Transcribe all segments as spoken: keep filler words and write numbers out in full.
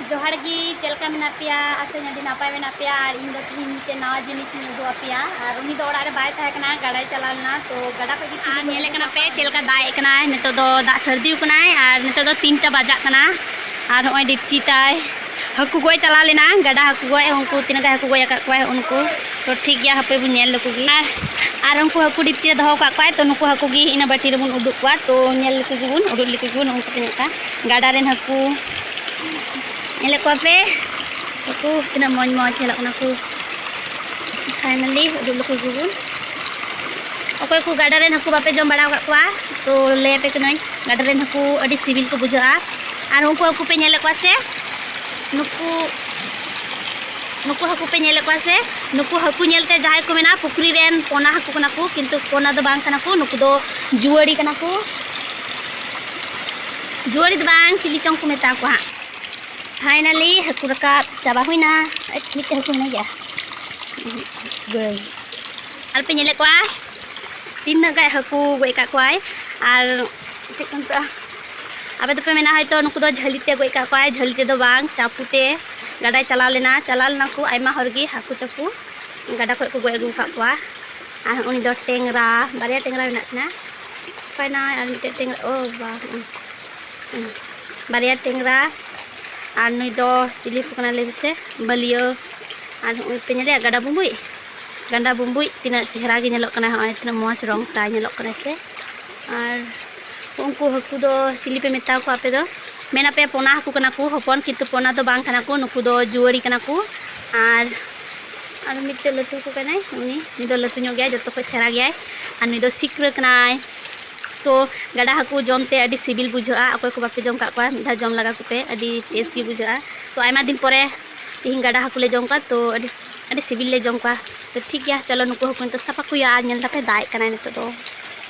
ᱡᱚᱦᱟᱨ ᱜᱮ, ᱪᱮᱫ ᱞᱮᱠᱟ ᱢᱮᱱᱟᱜ ᱯᱮᱭᱟ? ᱟᱥᱟᱧ ᱟᱹᱰᱤ ᱱᱟᱯᱟᱭ ᱢᱮᱱᱟᱜ ᱯᱮᱭᱟ᱾ ᱟᱨ ᱤᱧ ᱫᱚ ᱛᱤᱦᱤᱧ ᱢᱤᱫᱴᱮᱱ ᱱᱟᱣᱟ ᱡᱤᱱᱤᱥ ᱤᱧ ᱩᱫᱩᱜ ᱟᱯᱮᱭᱟ᱾ ᱟᱨ ᱩᱱᱤ ᱫᱚ ᱚᱲᱟᱜ ᱨᱮ ᱵᱟᱭ ᱛᱟᱦᱮᱸ ᱠᱟᱱᱟ, ᱜᱟᱰᱟᱭ ᱪᱟᱞᱟᱣ ᱞᱮᱱᱟ, ᱛᱚ ᱜᱟᱰᱟ ᱠᱷᱚᱡ ᱜᱮ ᱟᱨ ᱛᱤᱦᱤᱧ ᱧᱮᱞᱮ ᱠᱟᱱᱟ ᱯᱮ ᱪᱮᱫ ᱞᱮᱠᱟ ᱫᱟᱜ ᱮᱫ ᱠᱟᱱᱟᱭ᱾ ᱱᱤᱛᱚᱜ ᱫᱚ ᱫᱟᱜ ᱥᱟᱹᱨᱫᱤ ᱠᱟᱱᱟᱭ ᱟᱨ ᱱᱤᱛᱚᱜ ᱫᱚ ᱛᱤᱱᱴᱟ ᱵᱟᱡᱟᱜ ᱠᱟᱱᱟ᱾ ᱟᱨ ᱱᱚᱜᱼᱚᱭ ᱰᱤᱯᱪᱤ ᱛᱟᱭ ᱦᱟᱹᱠᱩ ᱜᱚᱡ ᱪᱟᱞᱟᱣ ᱞᱮᱱᱟ, ᱜᱟᱰᱟ ᱦᱟᱹᱠᱩ ᱜᱚᱡ, ᱩᱱᱠᱩ ᱛᱤᱱᱟᱹᱜ ᱜᱟᱱ ᱦᱟᱹᱠᱩ ᱜᱚᱡ ᱟᱠᱟᱫ ᱠᱚᱣᱟᱭ ᱩᱱᱠᱩ᱾ ᱛᱚ ᱴᱷᱤᱠ ᱜᱮᱭᱟ, ᱦᱟᱯᱮ ᱵᱚᱱ ᱧᱮᱞ ᱞᱮᱠᱚ ᱜᱮ᱾ ᱟᱨ, ᱟᱨ ᱩᱱᱠᱩ ᱦᱟᱹᱠᱩ ᱰᱤᱯᱪᱤ ᱨᱮ ᱫᱚᱦᱚ ᱟᱠᱟᱫ ᱠᱚᱣᱟᱭ, ᱛᱚ ᱱᱩᱠᱩ ᱦᱟᱹᱠᱩ ᱜᱮ ᱤᱱᱟᱹ ᱵᱟᱹᱴᱤ ᱨᱮᱵᱚᱱ ᱩᱰᱩᱠ ᱠᱚᱣᱟ᱾ ᱛᱚ ᱧᱮᱞ ᱞᱮᱠᱚ ᱜᱮᱵᱚᱱ, ᱩᱰᱩᱠ ᱞᱮᱠᱚ ᱜᱮᱵᱚᱱ, ᱩᱱᱠᱩ ᱛᱤᱱᱟᱹᱜ ᱜᱟᱱ ᱜᱟᱰᱟ ᱨᱮᱱ ᱦᱟᱹᱠᱩ᱾ ᱧᱮᱞᱮᱫ ᱠᱚᱣᱟ ᱯᱮ ᱦᱟᱹᱠᱩ, ᱛᱤᱱᱟᱹᱜ ᱢᱚᱡᱽ ᱢᱚᱡᱽ ᱧᱮᱞᱚᱜ ᱠᱟᱱᱟ ᱠᱚ᱾ Finally ᱩᱰᱩᱠ ᱞᱮᱠᱚ ᱜᱮᱵᱚᱱ᱾ ᱚᱠᱚᱭ ᱠᱚ ᱜᱟᱰᱟ ᱨᱮᱱ ᱦᱟᱹᱠᱩ ᱵᱟᱯᱮ ᱡᱚᱢ ᱵᱟᱲᱟ ᱟᱠᱟᱫ ᱠᱚᱣᱟ, ᱛᱚ ᱞᱟᱹᱭ ᱟᱯᱮ ᱠᱟᱹᱱᱟᱹᱧ, ᱜᱟᱰᱟ ᱨᱮᱱ ᱦᱟᱹᱠᱩ ᱟᱹᱰᱤ ᱥᱤᱵᱤᱞ ᱠᱚ ᱵᱩᱡᱷᱟᱹᱜᱼᱟ᱾ ᱟᱨ ᱩᱱᱠᱩ ᱦᱟᱹᱠᱩ ᱯᱮ ᱧᱮᱞᱮᱫ ᱠᱚᱣᱟ ᱥᱮ? ᱱᱩᱠᱩ, ᱱᱩᱠᱩ ᱦᱟᱹᱠᱩ ᱯᱮ ᱧᱮᱞᱮᱫ ᱠᱚᱣᱟ ᱥᱮ? ᱱᱩᱠᱩ ᱦᱟᱹᱠᱩ ᱧᱮᱞᱛᱮ ᱡᱟᱦᱟᱸᱭ ᱠᱚ ᱢᱮᱱᱟ ᱯᱩᱠᱷᱨᱤ ᱨᱮᱱ ᱯᱚᱱᱟ ᱦᱟᱹᱠᱩ ᱠᱟᱱᱟ ᱠᱚ, ᱠᱤᱱᱛᱩ ᱯᱚᱱᱟ ᱫᱚ ᱵᱟᱝ ᱠᱟᱱᱟ ᱠᱚ, ᱱᱩᱠᱩ ᱫᱚ ᱡᱩᱣᱟᱹᱲᱤ ᱠᱟᱱᱟ ᱠᱚ᱾ ᱡᱩᱣᱟᱹᱲᱤ ᱫᱚ ᱵᱟᱝ, ᱪᱤᱞᱤ ᱪᱚᱝ ᱠᱚ ᱢᱮᱛᱟ ᱠᱚᱣᱟ ᱦᱟᱸᱜ᱾ Finally ᱦᱟᱹᱠᱩ ᱨᱟᱠᱟᱵ ᱪᱟᱵᱟ ᱦᱩᱭᱱᱟ᱾ ᱟᱡ ᱢᱤᱫᱴᱮᱱ ᱦᱟᱹᱠᱩ ᱢᱮᱱᱟᱭ ᱜᱮᱭᱟ᱾ ᱵᱟᱹᱭ᱾ ᱟᱨ ᱯᱮ ᱧᱮᱞᱮᱫ ᱠᱚᱣᱟ ᱛᱤᱱᱟᱹᱜ ᱜᱟᱱ ᱦᱟᱹᱠᱩ ᱜᱚᱡ ᱟᱠᱟᱫ ᱠᱚᱣᱟᱭ᱾ ᱟᱨ ᱪᱮᱫ ᱠᱚ ᱢᱮᱛᱟᱜᱼᱟ, ᱟᱯᱮ ᱫᱚᱯᱮ ᱢᱮᱱᱟ ᱦᱚᱭᱛᱳ ᱱᱩᱠᱩ ᱫᱚ ᱡᱷᱟᱹᱞᱤ ᱛᱮ ᱜᱚᱡ ᱟᱠᱟᱫ ᱠᱚᱣᱟᱭ᱾ ᱡᱷᱟᱹᱞᱤ ᱛᱮᱫᱚ ᱵᱟᱝ, ᱪᱟᱯᱚ ᱛᱮ᱾ ᱜᱟᱰᱟᱭ ᱪᱟᱞᱟᱣ ᱞᱮᱱᱟ, ᱪᱟᱞᱟᱣ ᱞᱮᱱᱟ ᱠᱚ ᱟᱭᱢᱟ ᱦᱚᱲ ᱜᱮ ᱦᱟᱹᱠᱩ ᱪᱟᱯᱚ, ᱜᱟᱰᱟ ᱠᱷᱚᱡ ᱠᱚ ᱜᱚᱡ ᱟᱹᱜᱩ ᱟᱠᱟᱫ ᱠᱚᱣᱟ᱾ ᱟᱨ ᱩᱱᱤ ᱫᱚ ᱴᱮᱝᱨᱟ, ᱵᱟᱨᱭᱟ ᱴᱮᱝᱨᱟ ᱢᱮᱱᱟᱜ ᱠᱤᱱᱟ᱾ ᱚᱠᱟᱭᱱᱟᱭ ᱟᱨ ᱢᱤᱫᱴᱮᱱ ᱴᱮᱝᱨᱟ? ᱳ ᱵᱟᱵᱟ, ᱦᱩᱸ᱾ ᱦᱩᱸ᱾ ᱵᱟᱨᱭᱟ ᱴᱮᱝᱨᱟ ᱟᱨ ᱱᱩᱭ ᱫᱚ ᱪᱤᱞᱤ ᱦᱟᱹᱠᱩ ᱠᱟᱱᱟᱭ ᱞᱟᱹᱭ ᱢᱮᱥᱮ? ᱵᱟᱹᱞᱭᱟᱹ᱾ ᱟᱨ ᱱᱚᱜᱼᱚᱭ ᱯᱮ ᱧᱮᱞᱮᱭᱟ ᱜᱟᱰᱟ ᱵᱩᱸᱵᱩᱡ? ᱜᱟᱰᱟ ᱵᱩᱸᱵᱩᱡ ᱛᱤᱱᱟᱹᱜ ᱪᱮᱦᱨᱟ ᱜᱮ ᱧᱮᱞᱚᱜ ᱠᱟᱱᱟᱭ, ᱦᱚᱸᱜᱼᱚᱭ ᱛᱤᱱᱟᱹᱜ ᱢᱚᱡᱽ ᱨᱚᱝ ᱛᱟᱭ ᱧᱮᱞᱚᱜ ᱠᱟᱱᱟᱭ ᱥᱮ᱾ ᱟᱨ ᱩᱱᱠᱩ ᱦᱟᱹᱠᱩ ᱫᱚ ᱪᱤᱞᱤ ᱯᱮ ᱢᱮᱛᱟ ᱠᱚᱣᱟ ᱟᱯᱮ ᱫᱚ? ᱢᱮᱱ ᱟᱯᱮ ᱯᱚᱱᱟ ᱦᱟᱹᱠᱩ ᱠᱟᱱᱟ ᱠᱚ ᱦᱚᱯᱚᱱ, ᱠᱤᱱᱛᱩ ᱯᱚᱱᱟ ᱫᱚ ᱵᱟᱝ ᱠᱟᱱᱟ ᱠᱚ, ᱱᱩᱠᱩ ᱫᱚ ᱡᱩᱣᱟᱹᱲᱤ ᱠᱟᱱᱟ ᱠᱚ᱾ ᱟᱨ, ᱟᱨ ᱢᱤᱫᱴᱮᱡ ᱞᱟᱹᱴᱩ ᱦᱟᱹᱠᱩ ᱠᱟᱱᱟᱭ, ᱩᱱᱤ, ᱩᱱᱤ ᱫᱚ ᱞᱟᱹᱴᱩ ᱧᱚᱜ ᱜᱮᱭᱟᱭ, ᱡᱚᱛᱚ ᱠᱷᱚᱡ ᱥᱮᱬᱟ ᱜᱮᱭᱟᱭ᱾ ᱟᱨ ᱱᱩᱭ ᱫᱚ ᱥᱤᱠᱨᱟᱹ ᱠᱟᱱᱟᱭ᱾ ᱛᱚ ᱜᱟᱰᱟ ᱦᱟᱹᱠᱩ ᱡᱚᱢ ᱛᱮ ᱟᱹᱰᱤ ᱥᱤᱵᱤᱞ ᱵᱩᱡᱷᱟᱹᱜᱼᱟ᱾ ᱚᱠᱚᱭ ᱠᱚ ᱵᱟᱯᱮ ᱡᱚᱢ ᱠᱟᱜ ᱠᱚᱣᱟ, ᱢᱤᱫ ᱫᱷᱟᱣ ᱡᱚᱢ ᱞᱟᱜᱟ ᱠᱚᱯᱮ, ᱟᱹᱰᱤ taste ᱜᱮ ᱵᱩᱡᱷᱟᱹᱜᱼᱟ᱾ ᱛᱚ ᱟᱭᱢᱟ ᱫᱤᱱ ᱯᱚᱨᱮ ᱛᱤᱦᱤᱧ ᱜᱟᱰᱟ ᱦᱟᱹᱠᱩ ᱞᱮ ᱡᱚᱢ ᱠᱚᱣᱟ, ᱛᱚ ᱟᱹᱰᱤ, ᱟᱹᱰᱤ ᱥᱤᱵᱤᱞ ᱞᱮ ᱡᱚᱢ ᱠᱚᱣᱟ᱾ ᱛᱚ ᱴᱷᱤᱠ ᱜᱮᱭᱟ, ᱪᱚᱞᱚ ᱱᱩᱠᱩ ᱦᱟᱹᱠᱩ ᱱᱤᱛᱚᱜ ᱥᱟᱯᱷᱟ ᱠᱚ ᱦᱩᱭᱩᱜᱼᱟ᱾ ᱟᱨ ᱧᱮᱞ ᱫᱟᱯᱮ ᱫᱟᱜ ᱮᱫ ᱠᱟᱱᱟᱭ ᱱᱤᱛᱚᱜ ᱫᱚ,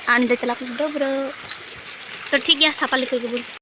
ᱟᱨ ᱩᱱᱤ ᱫᱚ ᱪᱟᱞᱟᱜ ᱠᱟᱱᱟ ᱰᱟᱹᱵᱽᱨᱟᱹᱜ᱾ ᱛᱚ ᱴᱷᱤᱠ ᱜᱮᱭᱟ, ᱥᱟᱯᱷᱟ ᱞᱮᱠᱚ ᱜᱮᱵᱚᱱ᱾